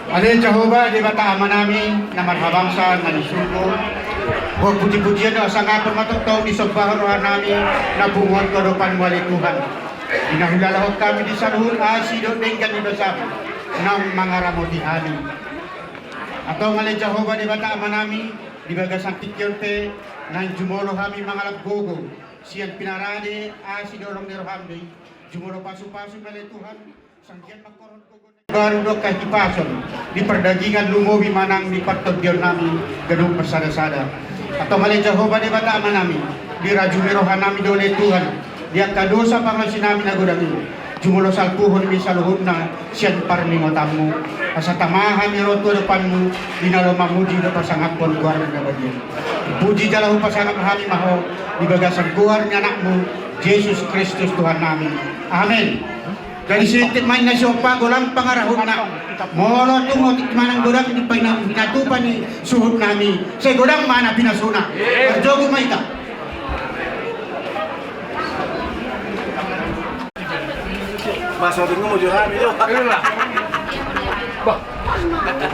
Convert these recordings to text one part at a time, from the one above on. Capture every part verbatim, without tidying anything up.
Ale Jahowa Debata Amanami na marhabangsa na di surgo, boan pujipujian dohot hasangapon ma tongtong disombahon rohanami na punguan tu adopanmu ale Tuhan. Di na hulalahon hami di saluhut asi dohot denggan ni basamu naung mangaramoti hami. Antong ale Jahowa Debata Amanami, di bagasan tingki on pe naeng jumolo hami mangalap gogo sian pinarade asi dohot holong ni roham do i. Jumolo pasupasu ma ale Tuhan, sanggiat mangkorhon gogo ni baru dohot hahipason di pardagingan lumobi manang di partondionnami ganup marsadasada. Antong ale Jahowa Debata Amanami, dirajumi rohanami do ale Tuhan di angka dosa pangalusinami na godang i. Jumolo salpuhon ma i saluhutna sian parningotanmu, asa tama hami ro tu adopanmu di na laho mamuji dohot pasangaphon goarmu na badia. Puji jala hupasangap hami ma ho di bagasan goar ni Anakmu Jesus Kristus Tuhannami. Amen. Jadi sitip ma inna siompa, godang pangarahutna. Molo tung otik manang godang di paina pinatupa ni suhutnami, sai godang ma na pinasuna. Marjogu ma hita. Mas, waktu itu mau jual hami, Jo. Iya. Bah.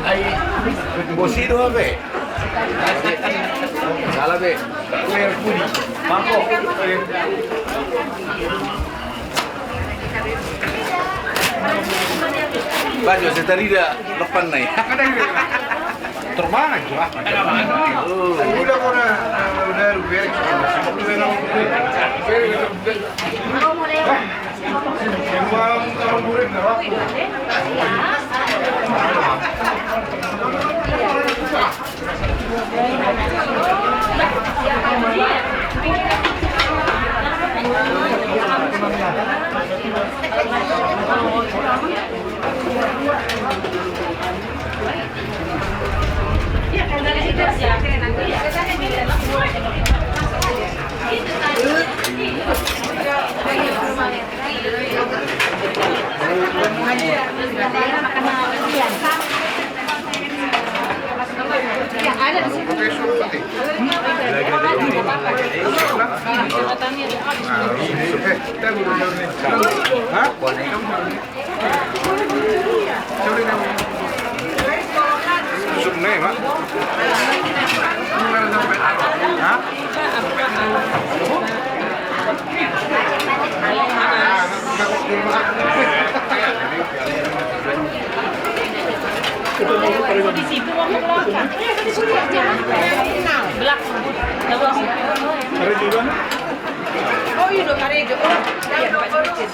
Ai, bosi do hape. Salah be. Mangko. Bah, Jo, setarida lepan nai. Terbangan, Jo. Udah, udah, udah, udah. Hah? Sup ne, Mak. Hah? Di situ mau ke belakang. Belakang. Ada juga. Oh, iya, udah karejo. Oh, iya, Pak Cicit.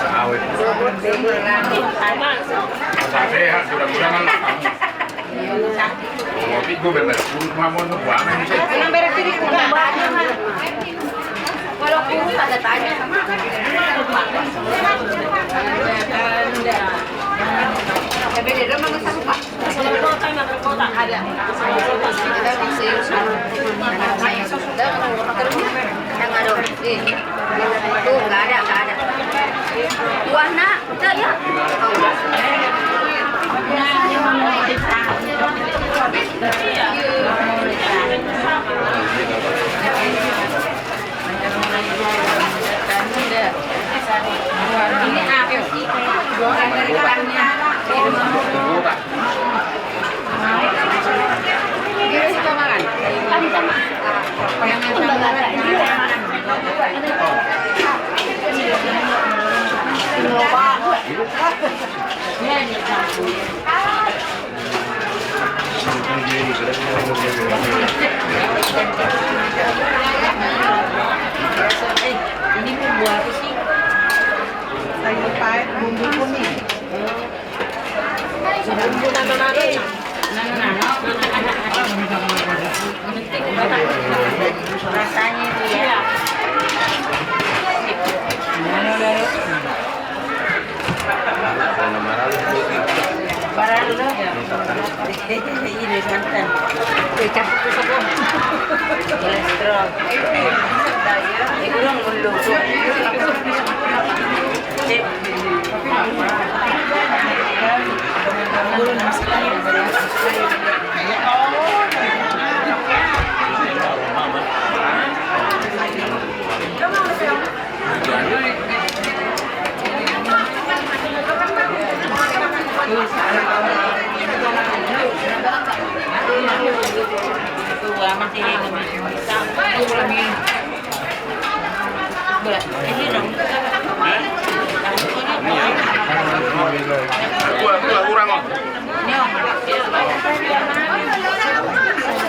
Awet. Sehat, mudah-mudahan. Ngopi gue bener. Kurus mamon tuh buangan. Kalau kurus tanda tanya. Tapi dia udah mengusah, Pak. Ada. Yang ada. Eh. Tuh, nggak ada, nggak ada. Buahnya, udah ya. Oh, udah. Ini bumbu apa sih? Sayur paek, bumbu kuning. Bumbu nano-nano. Rasanya itu ya. Parah lu. Ini santan. Kolesterol. Kurang mulu.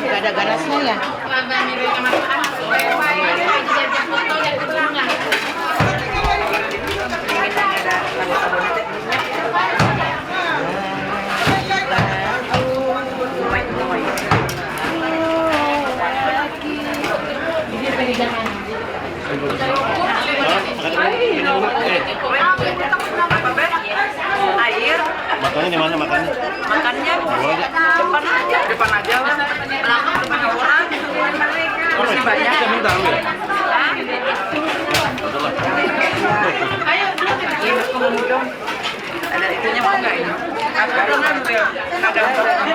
Gak ada ganasnya ya? Air. Makannya di mana makannya? Makannya depan aja. Depan aja lah. Belakang depan orang. Kursi banyak. Hah? Ayo, duduk. Ada itunya mau nggak ini? Ada. Ada.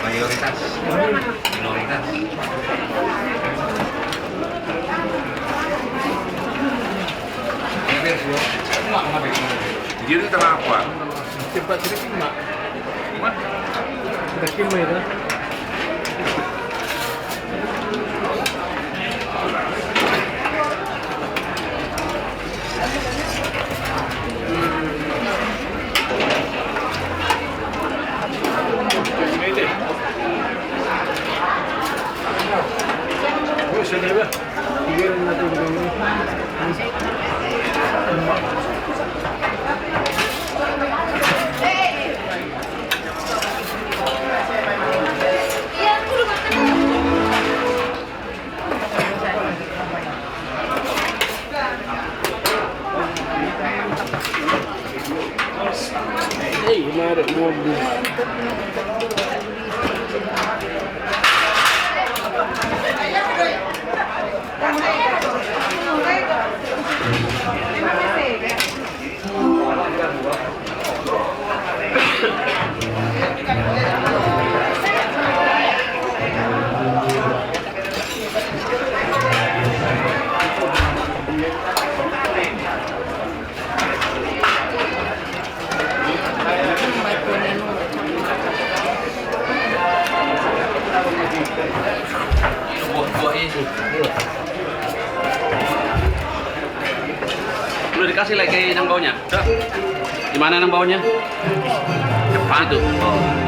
Mayoritas. Minoritas. Jadi kenapa? Tempat sedikit, Mak. Mak? Sedikit, Mak, itu. Udah dikasih lagi nang bawahnya. Di mana nang bawahnya? Depan. Situ. Oh.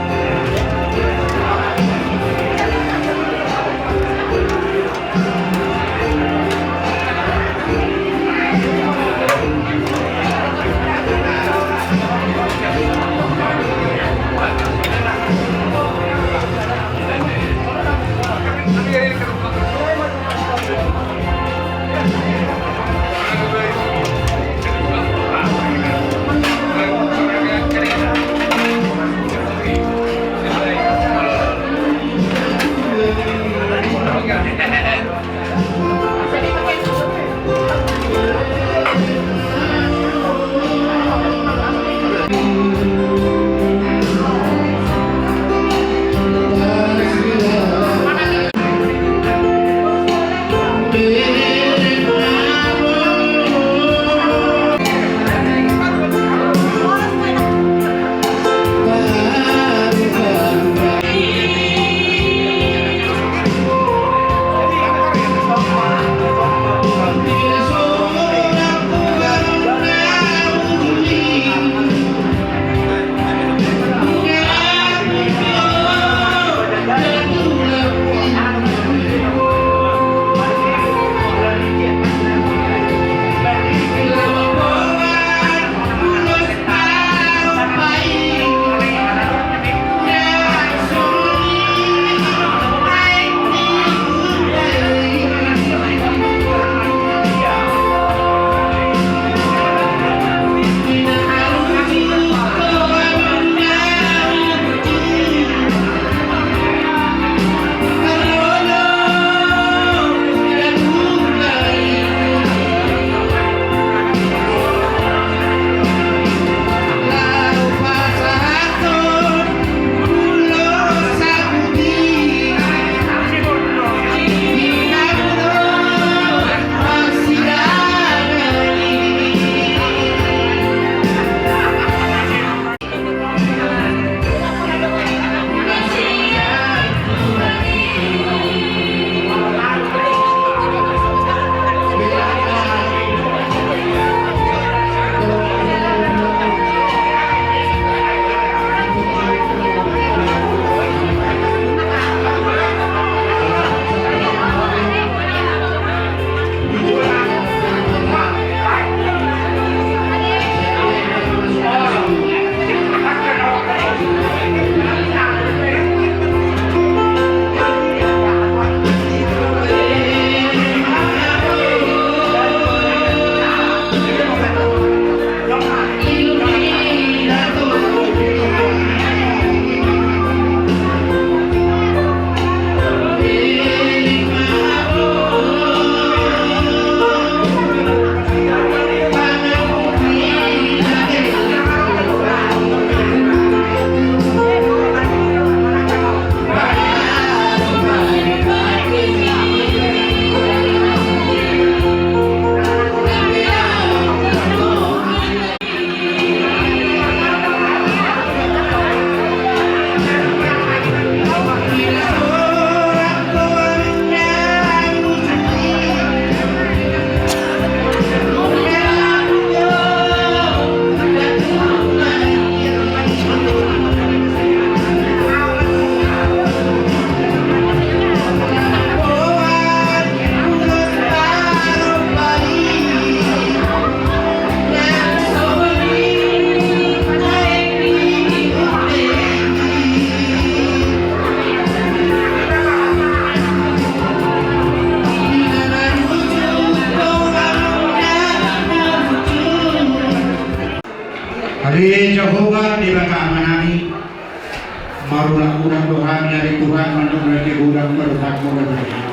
Marulak-ulak do hami ale Tuhan, manang raja godang paruhakmu na badia.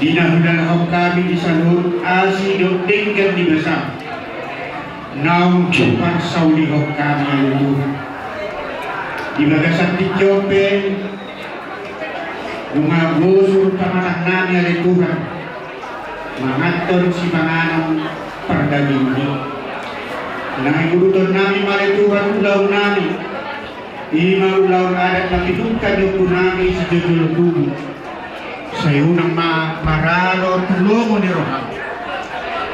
Di na hudalahon hami di saluhut asi dohot denggan ni basam. Naung parsaulion hami ale Tuhan. Di bagasan tingki on pe, nunga bosur pamatang nami ale Tuhan. Manganhon sipanganon pardagingon i. Naeng uduton nami ma ale Tuhan ulaon nami. I ma ulaon adat na pinungka ni ompu nami sijojolo tubu. Sai unang ma maralo tu lomo ni roham.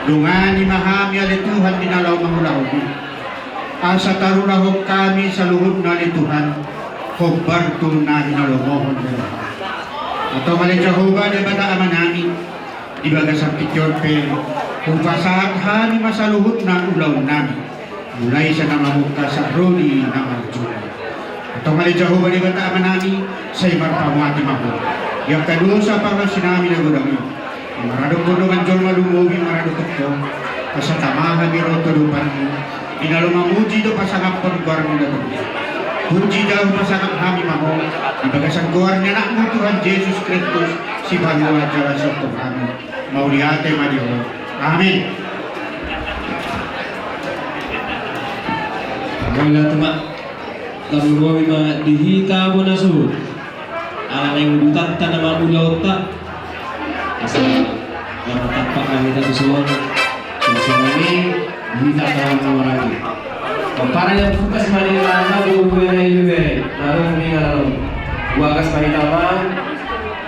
Dongani ma hami ale Tuhan di na laho mangulahon i. Asa tarulahon hami saluhutna ale Tuhan. Hombar tu na hinalomohon ni roham. Antong ale Jahowa Debata Ama nami. Di bagasan tingki on pe, hupasahat hami ma saluhutna ulaon nami. Mulai sian na mamungka sahat ro di na marjolo. Antong ale Jahowa Debata Ama nami, sai marpamuati ma Ho. Di angka dosa pangasi nami na godang i. Maradophon dongan jolma lumobi maradophon Ho. Asa tama hami ro tu adopanMu. Di na laho mamuji dohot pasangaphon goarMu na tongtong. Puji dao pasangap hami ma Ho. Di bagasan goar ni AnakMu Tuhan Jesus Kristus. Sipalua jala siompu hami. Mauliate ma di Ho. Amin. Mauliate ma. Tarlumobi ma di hita bona suhut. Ala naeng udutanta nama ulaonta. Asa martampak ma hita tu son. Songon i di hita na marhaha. Pomparan yang putas mani lama dulu bere bere. Lalu mending lalu. Bagas ma hita ma.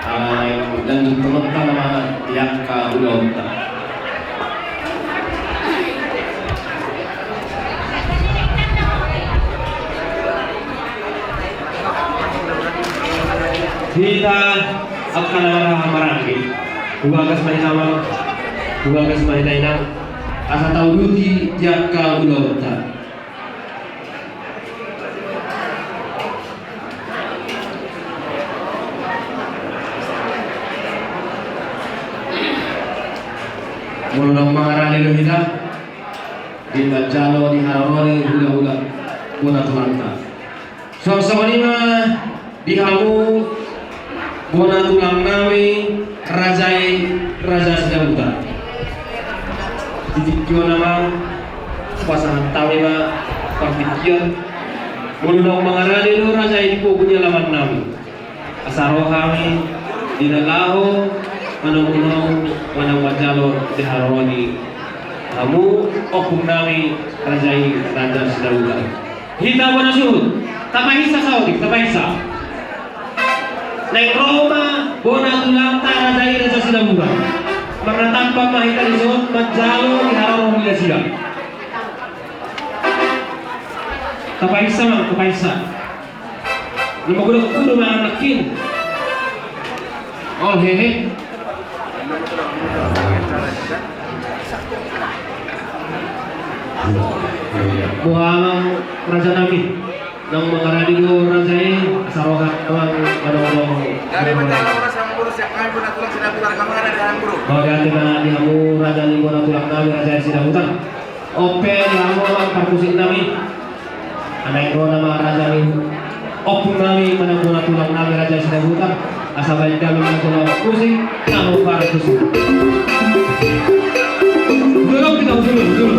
Ala naeng lanjut tongonta nama di angka ulaonta. Hita angka na marhaha maranggi. Hubagas ma hita ma. Hubagas ma hita inang. Asa tauduti di angka ulaonta. Molo naung mangarade do hita, di manjalo di haroro ni hulahula bona tulangta. Songon i ma di hamu bona tulang nami raja i, raja Sidabutar. Di tingki on amang, pasahat hami ma partingkian. Molo naung mangarade do raja i di pogu ni alaman nami. Asa ro hami di na laho manomu-nomu manang manjalo di haroro ni hamu ompung nami raja i, raja Sidabutar. Hita bona suhut, tapahinsa saotik, tapahinsa. Naeng ro ma bona tulangta raja i, raja Sidabutar. Marnatampak ma hita dison manjalo di haroro ni nasida. Tapahinsa ma, tapahinsa. Nama guru, guru ma anak kin. Oh, hehe. Boha amang raja nami. Naung mangarade do raja i, asa roha amang manang. Jadi manjalo ro sian hami bona tulang Sidabutar, amang raja nami guru. Mauliate ma di hamu raja ni bona tulang nami raja Sidabutar. On pe di hamu amang parmusik nami. Naeng ro nama raja ni ompung nami manang bona tulang nami raja Sidabutar. Asa baen damang ma tu laho parmusik, laho parmusik. Dulu kita dulu, dulu.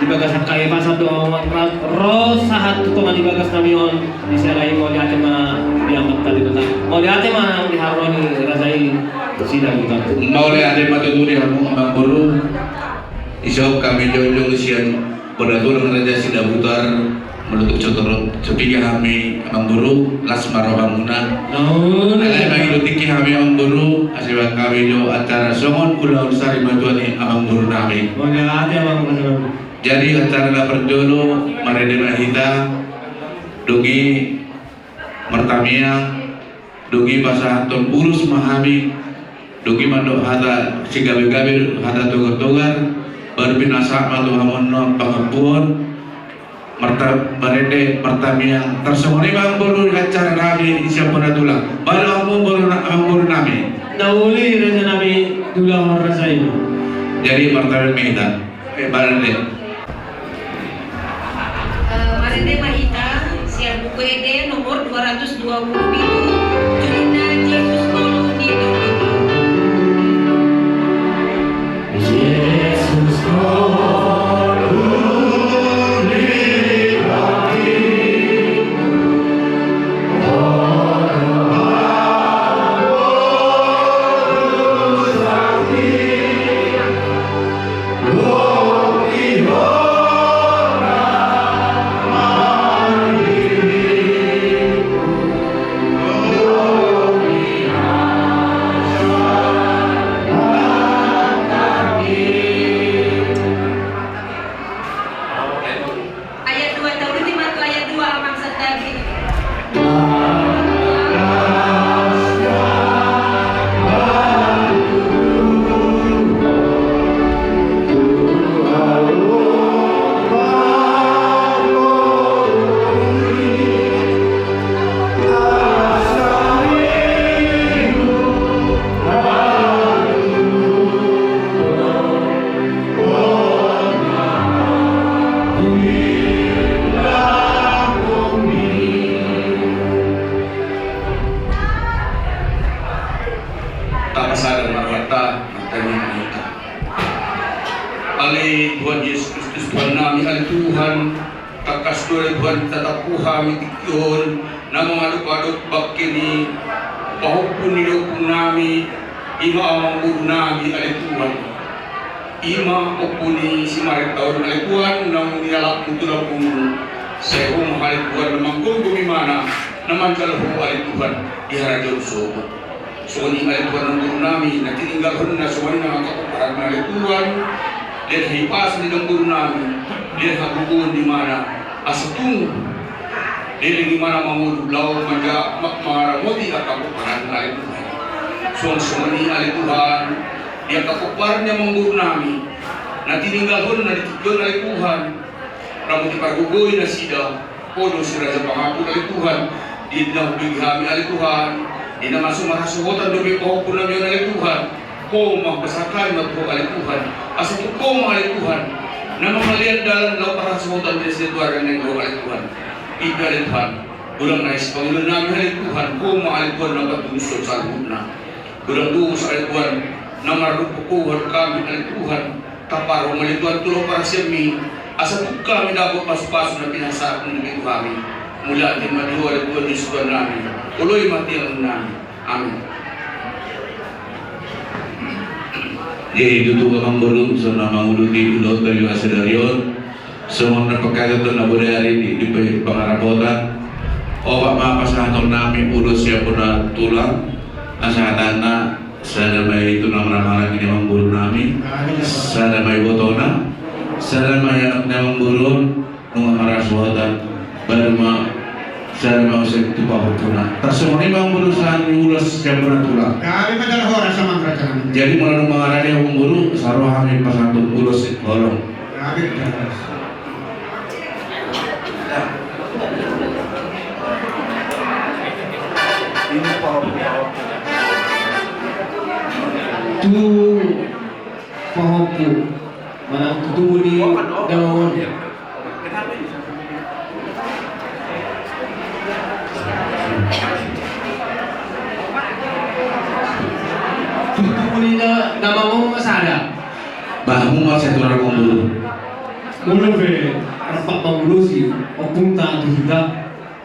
Di bagas angka i pasahat do amang, ro sahat tu tonga ni bagas nami on. Di siala i mauliate ma di amanta di kota, mauliate ma nang di haroro ni raja i Sidabutar. Mauliate ma tutu di hamu amang boru. Isok hami jongjong sian bona tulang raja Sidabutar. Molo tung so torop so piga hami amang boru, las ma rohamuna. Alai mangido tingki hami amang boru, asa baen hami do acara songon ulaon sari matua ni amang boru nami. Mauliate amang boru. Jadi acara na parjolo marende ma hita, dung i martamiang, dung i pasahathon ulos ma hami, dung i mandok hata sigabe-gabe, hata togar-togar, baru pinasahat ma tu hamu annon pangampuon. Marta-, marende martamiang, tarsongon i ma amang boru di acara nami sian bona tulang. Baru amang boru na-, amang boru nami. Na uli raja nami tulang raja i. Jadi martamiang ma hita. Eh, marende. Eh, marende ma hita sian Buku Ende nomor dua ratus dua puluh pitu, judulna Jesus Ngolu ni Torbibu. Jesus Ngolu ni Torbibu. Ayat dua, taruti ma tu ayat dua, Amang Santagi. Tapasada ma rohanta, martangiang ma hita. Ale Tuhan Jesus Kristus, Tuhan nami, ale Tuhan, tangkas do ale Tuhan tatampu hami tingki on, na mangadop-adop bangke ni pahompu ni da ompung nami, i ma amang boru nami ale Tuhan. I ma ompu ni si Mareta on ale Tuhan, naung nialapmu tu lambungmu. Sai Ho ma ale Tuhan na manggomgom imana, na manjalo Ho ale Tuhan di harajaon sorga. Songon i ale Tuhan amang boru nami, na tininggalhonna songon i nang angka pomparanna ale Tuhan. Lehon hahipason di amang boru nami, lehon hagogoon di imana, asa tung leleng imana mangolu laho manja-, ma-, mangaramoti angka pomparanna ale Tuhan. Songon, songon i ale Tuhan, di angka pomparan ni amang boru nami, na tininggalhonna di tingki on ale Tuhan, ramoti pargogoi nasida. Ho do si Raja Pangampun ale Tuhan, di na hubege hami ale Tuhan, di na maso marhasohotan dope pahompu nami on ale Tuhan. Ho ma hupasahat hami ma tu Ho ale Tuhan, asa tung Ho ma ale Tuhan na mangalean dalan laho parhasohotan di nasida tu ari na naeng ro ale Tuhan. Inda ale Tuhan, godang na sipangidoan nami ale Tuhan, Ho ma ale Tuhan na patulushon saluhutna. Godang dosa ale Tuhan na marrompu Ho hami ale Tuhan. Tampar Ho ma ale Tuhan tu laho parasianmi, asa tung hami dapot pasupasu na pinasahatmu tu hami. Mauliate ma di Ho ale Tuhan Jesus Tuhan nami. Oloi ma tiang nami. Amin. Jadi tutu amang boru, songon na manguduti ulaonta di sadari on. Songon na pangkataion na bodari di, di pe-, pangarapotan. Opat ma pasahaton nami ulos sian bona tulang. Na sahatanna sada ma i tu na marhahamaranggi ni amang boru nami. Sada ma i ibotona. Sada ma i anak ni amang boru on. Nunga marhasohotan. Baru ma sada ma ulos tu pahompuna. Tarsongon i ma amang boru sahat ni ulos sian bona tulang. Gabe ma jala horas amang raja nami. Jadi molo dung mangarade amang boru, sai ro hami pasahathon ulos holong. Tu pahompu manang tu tubu ni damang on. Tu tubu ni da-, damang on ma sada. Bah, hamu ma sai tu ra amang boru. Molo pe rap mangulosi ompunta tu hita,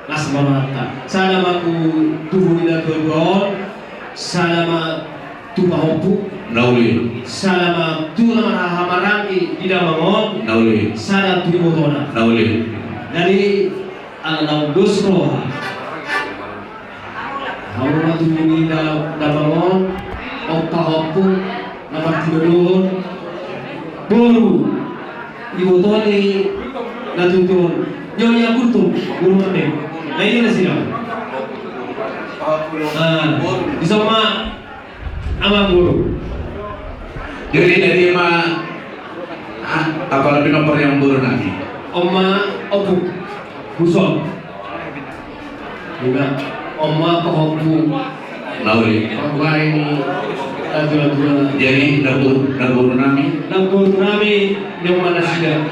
las ma rohanta. Sada ma tu tubu ni natuatua on, sada ma tu pahompu. Na uli. Sada ma tu na marhahamaranggi di damang on. Na uli. Sada tu ibotona. Na uli. Jadi, ala naung dos roha, hamu ma tubu ni da-, damang on, pahompu na martinodohon, boru, iboto ni natuatua on. Jolo ia gurtum, guru mate. Na i do nasida. Ah, bisa ma Amang boru. Jadi, jadi ma, ah, apala pinompar ni amang boru nami. On ma ompu. Buson. Ima, on ma pahompu. Na uli. Pahompu ni natuatua. Jadi, na boru, na boru nami. Na boru nami, on ma nasida.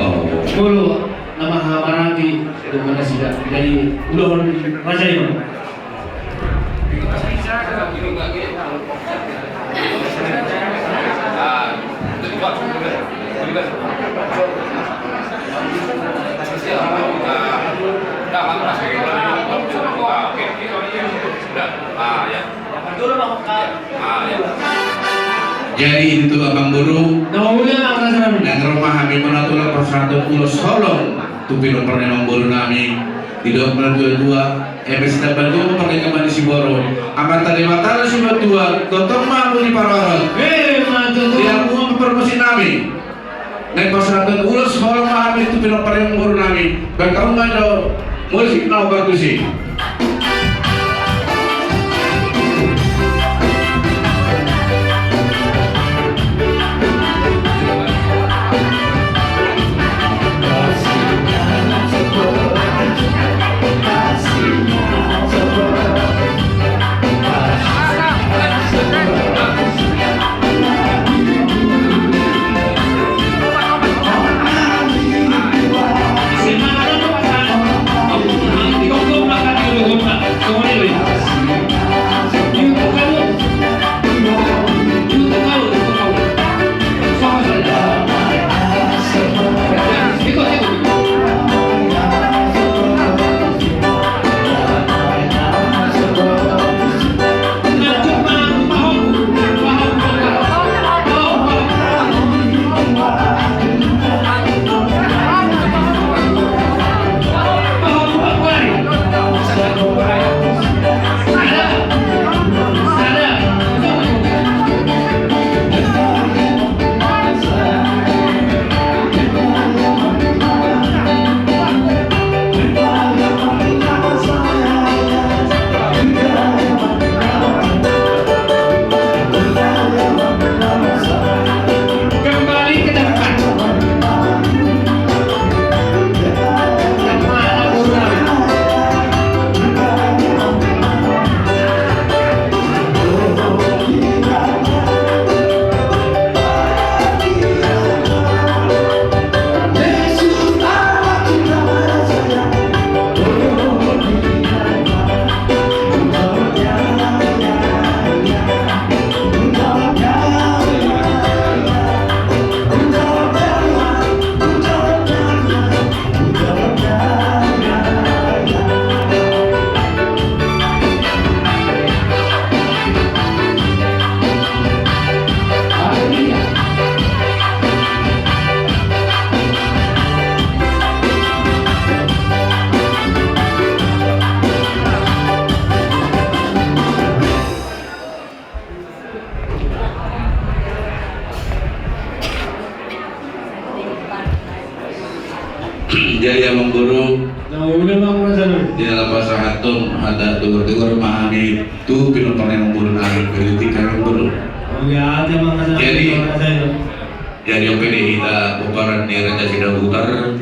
Oh. Molo na marhahamaranggi, on ma nasida. Jadi, ulaon raja ima. Jadi itu amang boru. Nang rumah hami mana tulang pasahaton ulos holong. Tu pinompar ni amang boru nami, didok ma natuatua, eme sitamba tu pake kemani si boru, Amanta Debata do simatua, tongtong ma hamu diparorot. Ima tutu. Di hamu ma parmusik nami. Naeng pasahaton ulos holong ma hami tu pinompar ni amang boru nami, baen hamu ma jo musik na parmusik. Jadi amang boru. Nah, udah bang, udah sana. Dia lapas sahat tu, ada dua tiga rumah kami tu, pinompar ni amang boru nami, politik amang boru. Oh, ya, ada bang, ada. Jadi, ada. Jadi, on pe di hita pomparan ni Raja Sidabutar,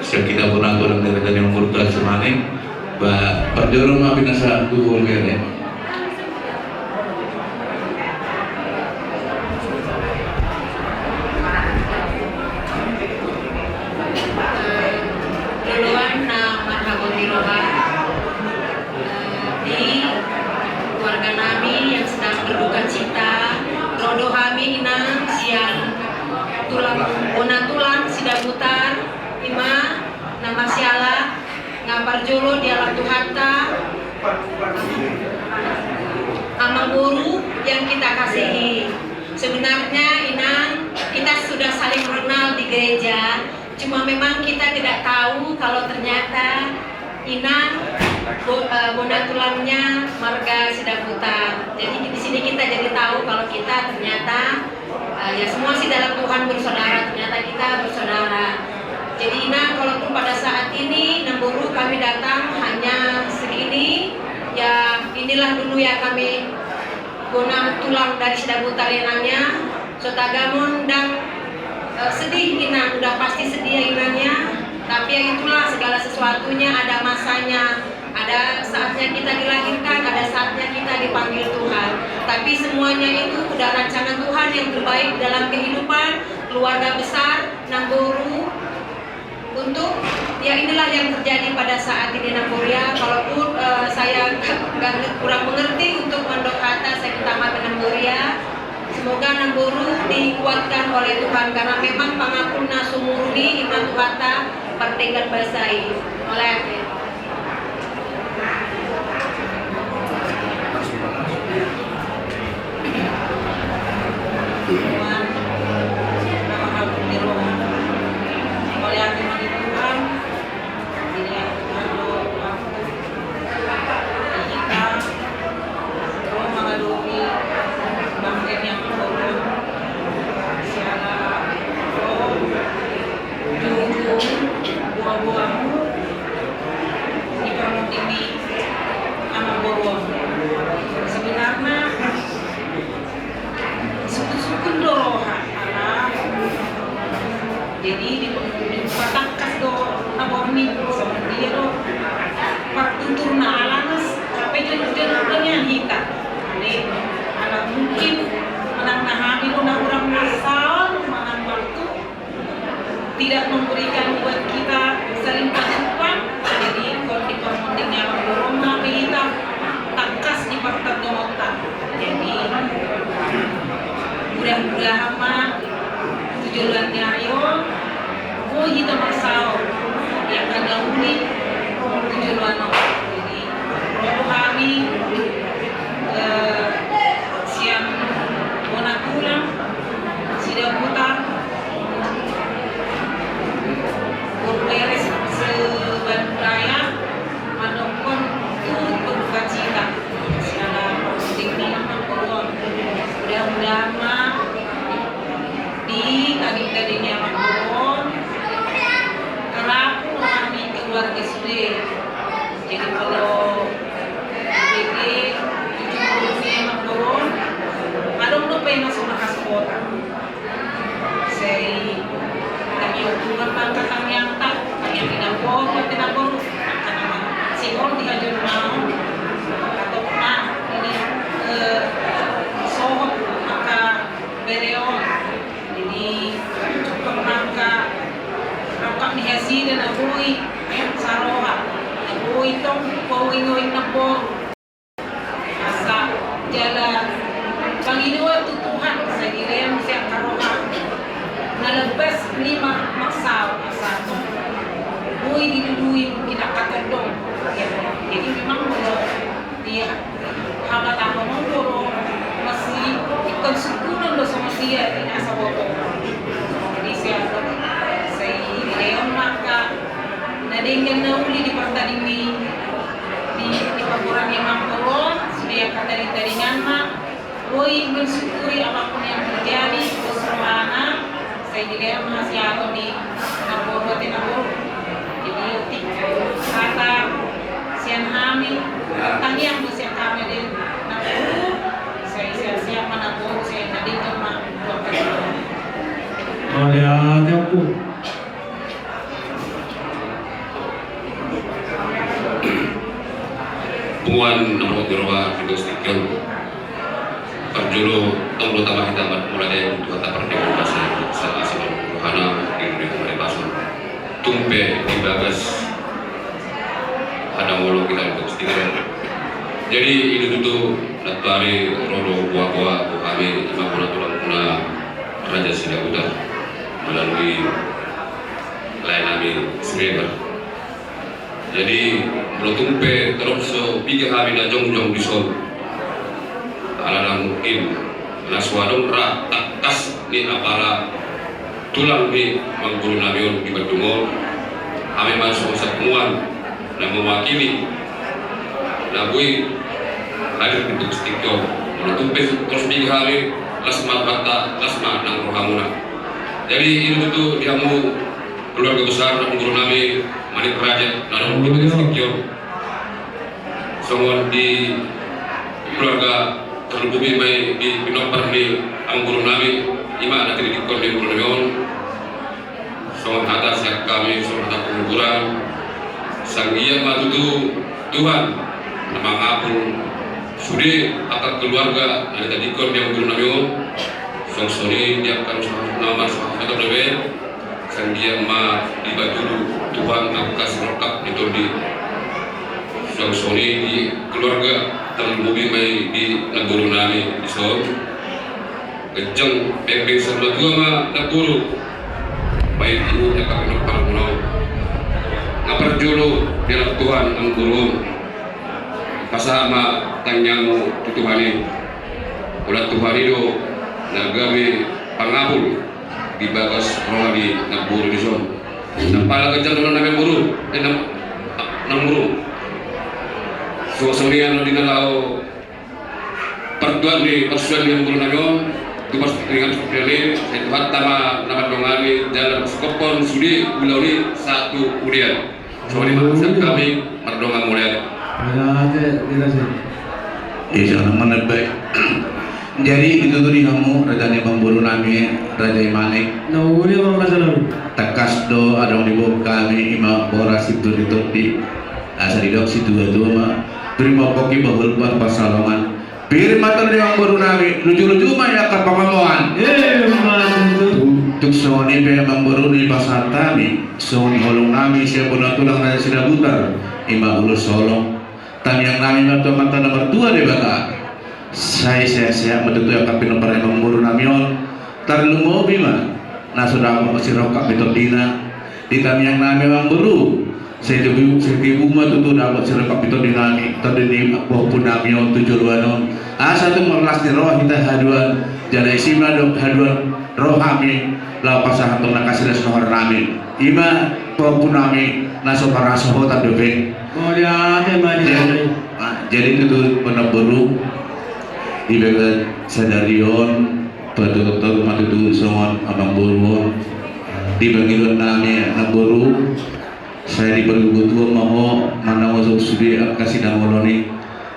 siap hita pun aturan ni Raja ni Murta Sumane, ba, parjolo ma pinasahat tu, on pe. Loloan na marhabot ni roha, eh, di keluarga nami yang sedang berduka cita, ro do hami inang sian tulang, bona tulang Sidabutar. Parjolo di halaman Tuhanta, Amangboru yang kita kasihi. Sebenarnya, Inang, kita sudah saling mengenal di gereja, cuma memang kita tidak tahu kalau ternyata Inang bo-, eh, bona tulangnya marga Sidabutar. Jadi, di sini kita jadi tahu kalau kita ternyata Eh, ya, semua sih dalam Tuhan bersaudara, ternyata kita bersaudara. Jadi, Inang, kalaupun pada saat ini, Namboru, kami datang hanya segini, ya, inilah dulu ya kami bona tulang dari Sidabutar, Inang, ya. So tagamon dan, eh, sedih, Inang, udah pasti sedih ya, Inang, ya. Tapi ya itulah, segala sesuatunya ada masanya. Ada saatnya kita dilahirkan, ada saatnya kita dipanggil Tuhan. Tapi semuanya itu udah rancangan Tuhan yang terbaik dalam kehidupan keluarga besar Namboru. Untuk, ya, inilah yang terjadi pada saat ini, Namboru, ya. Kalaupun, eh, saya agak kurang mengerti untuk mandok kata, saya minta maaf, Namboru, ya. Semoga Namboru dikuatkan oleh Tuhan, karena memang pangapulna sumurung i, ima Tuhanta, pardenggan basa i. Mauliate. Jujur, boa-boamu di parmonding ni amangboru on. Sebenarna, sukun-sukun do roha, ala. Jadi, di, dipatangkas do na borngin, songon dia do partuturna, alana, sampe jolo-jolo do nian hita. Jadi, ala mungkin manang na hami do na hurang na saon manang waktu tidak memberikan buat kita saling pajumpang. Jadi, kalau di parmonding ni amangboru on, hami hita tangkas di partandongonta. Jadi, mudah-mudahan ma tu joloan ni ari on, boi hita marsaor, ya, angka na uli tu joloan on. Jadi, ro do hami, eh, sian bona tulang Sidabutar, boru Beres se-Bandung Raya, mandokkon turut berduka cita sian parmonding ni amangboru on. Mudah-mudahan ma di tading-tading ni amangboru on, terapung roha ni keluarga sude. Jadi, kalau bege tujuh puluh ni amangboru on, adong dope na so marhasohotan. Sai tangiang Tuhan ma angka tangiangta, tangiang ni namboru, ni namboru, angka na singkop di hajolmaon, atau na, ini, eh, sohot angka bere on. Jadi, angka, angka ni hasida na boi saroha, na boi tong pauing-uing namboru. Asa jala pangidoan tu Tuhan, sai dilehon muse angka roha na lambas ni ma-, marsaor, asa boi dilului mungkin angka tondong. Ya, jadi memang molo di habatahon on do masiingkon sungkunon do songon dia di na saboto. Jadi sai, sai dilehon ma angka na denggan na uli di partading ni di, di parboruon ni amangboru on, sude angka tading-tadinganna, boi mensyukuri apapun yang terjadi, pos rohana, sai dilehon ma hasihaton ni namboru, ate namboru. Jadi, otik hata sian hami, tangiang do sian hami ate namboru, sai sian, sian ma namboru, sai na denggan ma. Mauliate, Ompu. Punguan na hot ni roha, di dos tinggal. Parjolo, tong do tama hita marmula dei tu hata pardenggan basa, sa asi rohana, di dunia tu mari pasu. Tung pe di bagas, ada molo hita di dos tinggal. Jadi, i do tutu, nantuari ro do boa-boa, tu hami, ima bona tulang muna Raja Sidabutar. Melalui lae nami Siregar. Jadi, molo tung pe torop so piga hami na jongjong dison, ala na mungkin na so adong ra tangkas ni apala tulang ni amangboru nami on di Bandung on, hami ma songon sapunguan na mewakili na boi hadir di tingki on. Molo tung pe torop so piga hami, las ma Tuhanta, las ma nang rohamuna. Jadi, i do tutu di hamu keluarga besar amangboru nami Manik Raja na adong di tingki on. Songon di keluarga, terlebih ma i di pinompar ni amangboru nami, i ma na tinidokkon ni amangboru nami on. Songon hata sian hami, songon hata penguburan, sanggian ma tutu Tuhan na mangapul sude angka keluarga na ditadingkon ni amangboru nami on. Songon i di angka na marsuha-suha dope, sanggian ma dipatudu Tuhan angka sirongkap ni tondi. Songon i di keluarga, terlebih ma i di namboru nami dison. Ganjang, pengpeng saur matua ma namboru. Baik ibu, ya kami nopar muna. Nga parjolo dialap Tuhan amangboru. Pasahat ma tangiangmu tu Tuhan i. Ula Tuhan i do na gabe pangapul di bagas roha ni namboru dison. Nampala ganjang do nami amangboru, eh, nam-, namboru. Songon i ma di na laho partuat ni parsuan ni amangboru nami on, tu parsuan ni amangboru nami, sai Tuhanta ma na mandongani jala na parsingkophon sude ulaon i sahat tu udean. Songon i ma sian hami, mardongan mauliate. Mauliate, mauliate. Iya, jangan mana baik. Jadi, i do tutu di hamu, raja ni amangboru nami, raja i Manik. Na uli amang raja nami. Tangkas do adong diboan hami, i ma boras situtu di tondi. Asa didok situa-tua ma, pir ma pongki bahulpan pansalongan. Pir ma tondi amangboru nami, luju-luju ma i angka pangomoan. Eh, ma tutu. Tung songon i pe amangboru, dipasahat hami songon holong nami sian bona tulang Raja Sidabutar, i ma ulos holong. Tangiang nami ma tu Amanta na martua Debata, sai sehat-sehat ma tutu angka pinompar ni amangboru nami on. Tarlumobi ma na so dapot sirongkap ni tondina. Di tangiang nami amangboru, sai tibu, sai tibu ma tutu dapot sirongkap ni tondi nami, tondi ni pahompu nami on tu joloan on. Asa tung marlas ni roha hita haduan, jala disi ma dohot haduan ro hami laho pasahathon na kasi las ni roha nami. I ma pahompu nami na so parhasohotan dope. Mauliate ma di. Jadi, ah, jadi tutu amangboru, di bagas sadari on, patuduhon ma tutu songon amangboru on. Di pangidoan nami amangboru, sai dipargogotuhon ma ho, manaosop sude angka sinangolon i.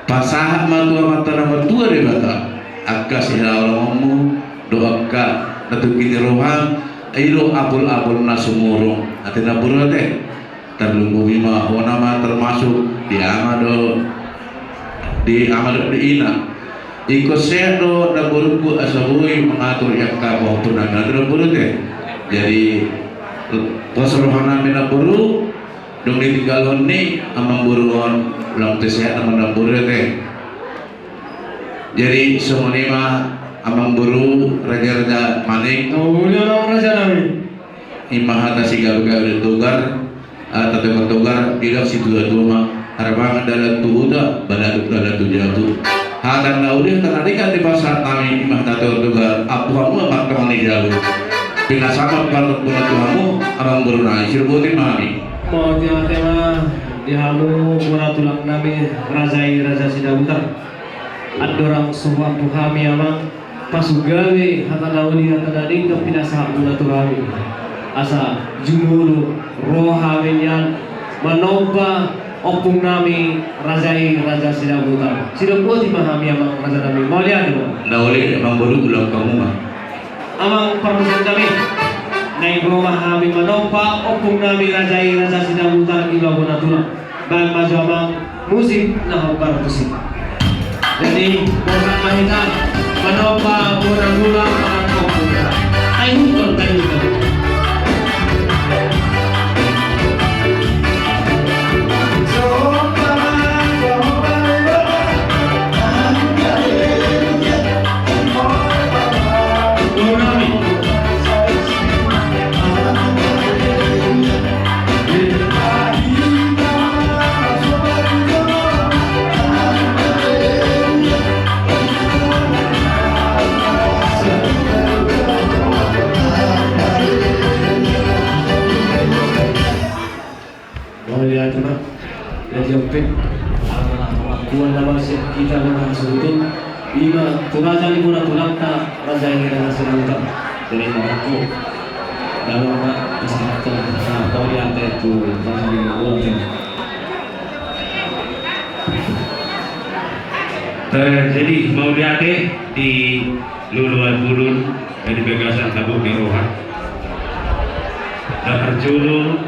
Pasahat ma tu Amanta na martua Debata angka sihaholongonmu, dohot angka na tunggi ni roham, i do apul-apul na sumurung. Ate amangboru ate. Tarlumobi ma ho nama termasuk di ama dohot, di ama dohot di ina. Ingkon sehat do namboruku asa boi mangatur i angka pahompu nami, ate namboru ate. Jadi, pos roha nami namboru, dung ditinggalhon ni amangboru on, ulang pe sehat nama namboru ate. Jadi, songon i ma amangboru, raja-raja Manik. Uli amang raja nami. I ma hata sigabe-gabe dohot togar, hata togar-togar, didok situa-tua ma, harbangan dalan tu huta, balatuk dalan tu jabu. Hata na uli, hata na denggan dipasahat nami, i ma hata togar-togar, ampu hamu ma martonga ni jabu. Pinasahat ma partondion tu hamu, amangboru nami, sai boti ma hami. Mauliate ma di hamu bona tulang nami, raja i Raja Sidabutar. Andorang so huampu hami amang, pasu gabe, hata na uli, hata na denggan pinasahatmuna tu hami. Asa jumolo ro hami nian manompa ompung nami raja i Raja Sidabutar. Sidok boti ma hami amang raja nami. Mauliate ma. Na uli amangboru, ulang hamu ma. Amang parmusik nami, naeng ro ma hami manompa ompung nami raja i Raja Sidabutar, i ma bona tulang. Baen ma jo amang musik na hombar tusi. Jadi, bosan ma hita manompa bona tulang, amang ompung. Taihutton, taihutton. Buat nama siap kita mengasutun lima tu raja ni muna tulangta raja yang kita nasi lalu tak dari mangku. Dalam pasahaton pasahaton yang itu raja yang muna. Eh, jadi mauliate di luluan bulun, di bagasan habot ni roha. Na parjolo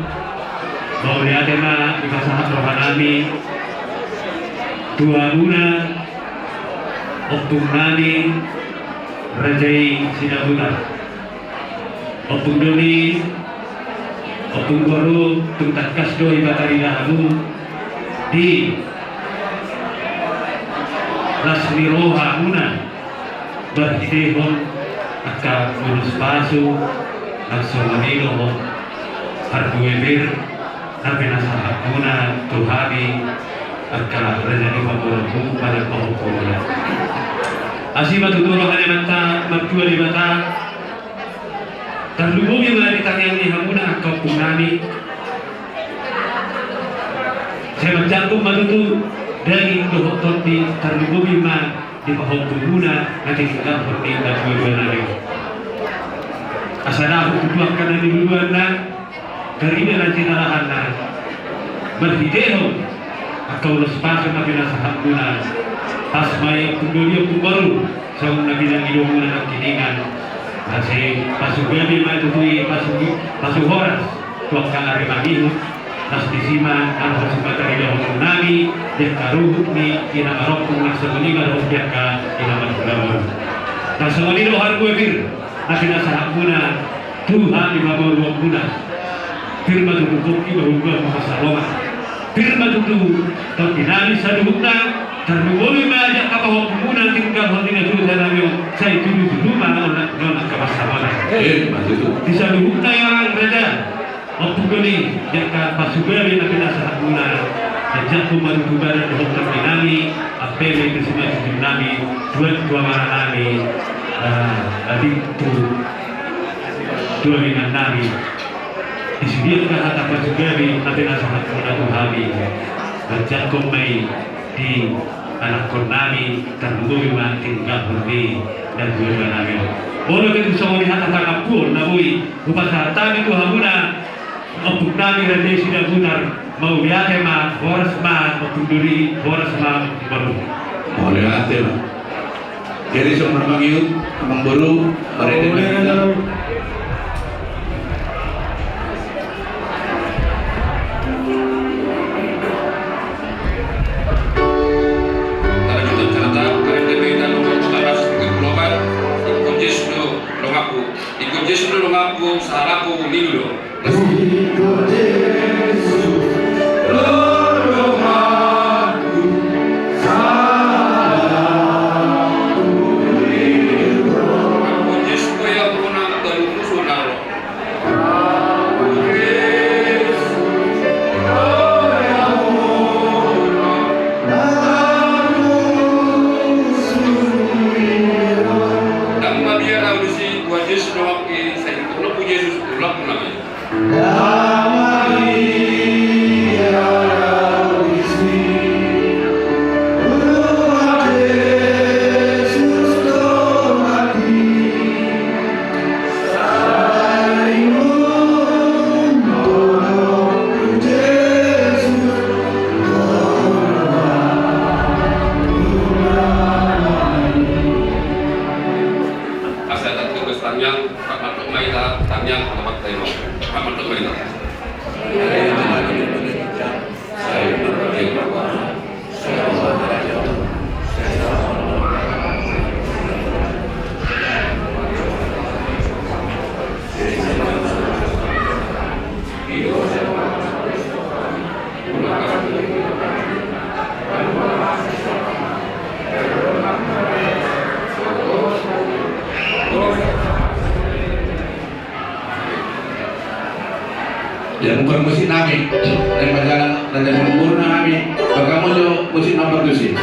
mauliate ma dipasahat rohanami tu hamuna ompungnami raja i Sidabutar. Ompung doli, ompung boru, tung tangkas do dipatarida hamu di las ni rohamuna marhitehon angka ulos pasu, nang songon i dohot harbue bir na pinasahatmuna tu hami angka raja ni pamoruonmu manang pahompumuna. Asi ma tutu roha ni Amanta Martua Debata. Tarlumobi ma di tangiang ni hamuna angka ompungnami. Sai manjangkon ma tutu daging dohot tondi, tarlumobi ma di pahompumuna na tininggalhon ni natuatuanami. Asa dapotan tu angka na niluluanna, karina na jinalahanna, marhitehon angka ulos pasu na pinasahatmuna. Pas ma i ompung doli, ompung boru, songon na bilang i do muna nangkiningan. Asa pasugabe ma tutu i, pasu, pasu horas tu angka ari mangihut. Las disi ma na dohot sipataridaonnami di angka ruhut ni ina marompung, nang songon i ma dohot di angka ina marhula boru. Nang songon i do harbue bir na pinasahatmuna tu hami pamoruonmuna. Pir ma tutu pongki bahulmuna manghasalongan. Pir ma tutu tondinami saluhutna. Tarlumobi ma di angka pahompumuna tinggalhon ni natuatuanami on, sai tudutudu ma on nang angka pansalongan. Eh, ma tutu. Di saluhutna i, amang raja, ompung doli, di angka pasugabe na pinasahatmuna, manjangkon ma tutu badan dohot tondinami, ampe ma i tusi ma tujunnami, tuan tu amanami, eh, atik tu, tu amangannami. Di sude angka hata pasugabe na pinasahatmuna tu hami, manjangkon ma i di anakkonnami, tarlumobi ma tinggalhon ni natuatuanami on. Molo pe tung songon i hata pangampuon na boi hupasahat hami tu hamuna ompungnami raja i Sidabutar, mauliate ma, horas ma ompung doli, horas ma ompung boru. Mauliate ma. Jadi songon na mangihut, amang boru, marende ma hita. Ingkon Jesus do donganku, sahalakku nilu do. Ingkon Jesus do donganku, sahalakku nilu do. Ingkon Jesus do hamuna na talumobi, na ro. Ndang mabiar ahu disi, Tuhan Jesus donganku i, sai ingkon Jesus, tulangku nama i. Asa tatugas tangiang, rap mandok ma hita tangiang, rap mandok ma hita. Ia, mungkar musik nami, dan majalan, dan jadi mungkar nami, bagaimana musik nomor tujuh.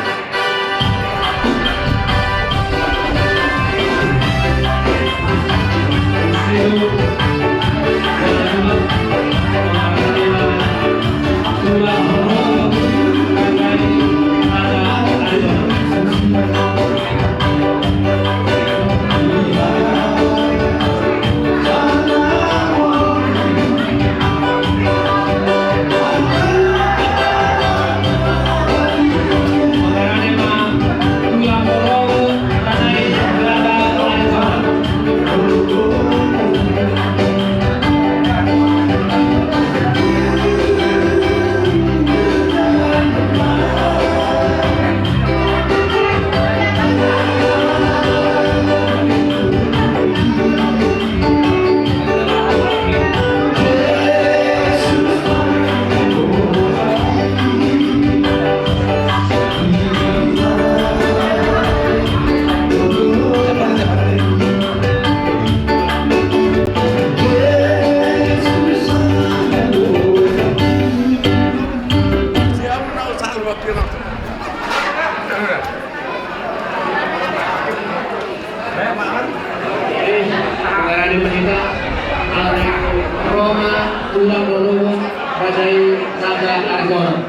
Tulang Dolungun, Raja i Raja Argor.